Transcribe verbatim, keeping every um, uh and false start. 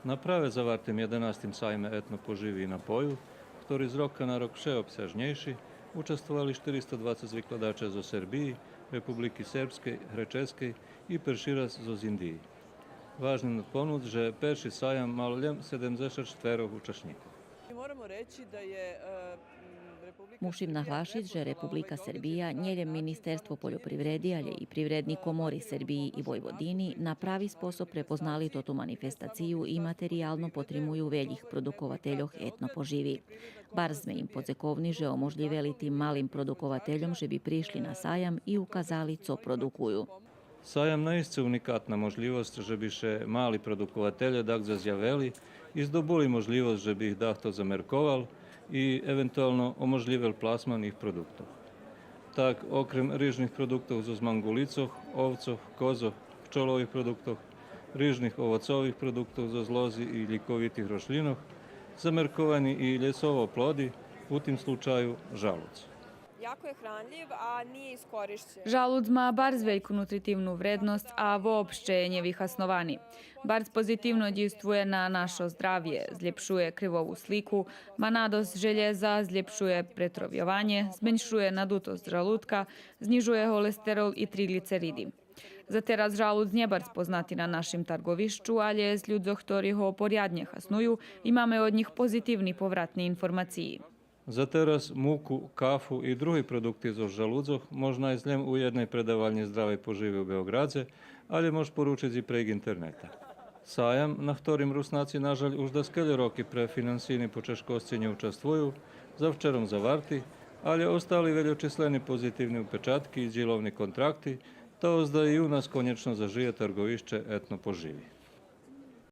На праве завартим єденастим сайме етно поживи и напою, хтори з рока на рок вше обсяжнєйши, участвовали штиристо двацец викладача зоз Сербиї, Републики Сербскей, Греческей и перши раз зоз Индиї. Важне надпомнуц же перши саям мал лєм седемдзешат штверох учашнїкох. Ми морамо рећи да је, е, м, Република Мушим Сербија наглашиц же Република Сербия, нє лєм Министерство польопривреди, алє и Привредни комори Сербиї и Войводини на прави способ препознали тоту манифестацию и материялно потримую велїх продуковательох етно поживи. Барз зме им подзековни же оможлївели тим малим продуковательом же би пришли на саям и указали цо продукую. Саям наисце уникатна можлївосц же би ше мали продукователє дагдзе зявели и здобули можлївосц же би их дахто замерковал и евентуално оможлївел пласман их продуктох. Так, окрем рижних продуктох зоз манґулицох, овцох, козох, пчолових продуктох, рижних овоцових продуктох зоз лози и лїковитих рошлїнох, замерковани и лєсово плоди, у тим случаю жалудз. Јако је хранљив, а није искоришћен. Жалудз ма барз вельку нутритивну вредносц, а вообще нє вихасновани. Барз позитивно дїйствує на нашо здравє, злєпшує кривову слику, ма надосц желєза, злєпшує претровйованє, зменшує надутосц жалудка, знїжує голестерол и триглицериди. За тераз жалудз нє барз познати на нашим тарґовищу, алє з людзох хтори го поряднє хасную, имаме од нїх позитивни повратни информациї. За тераз муку, кафу и други продукти зоз жалудзох мож найсц лєм у єдней предавальнї здравей поживи у Беоґрадзе, алє мож поручиц и прейґ интернета. Саям, на хторим Руснаци, на жаль, уж даскельо роки пре финансийни почежкосци нє участвую, завчером заварти, алє остали вельочислени позитивни упечатки и дїловни контракти, та озда и у нас конєчно зажиє тарґовище етно поживи.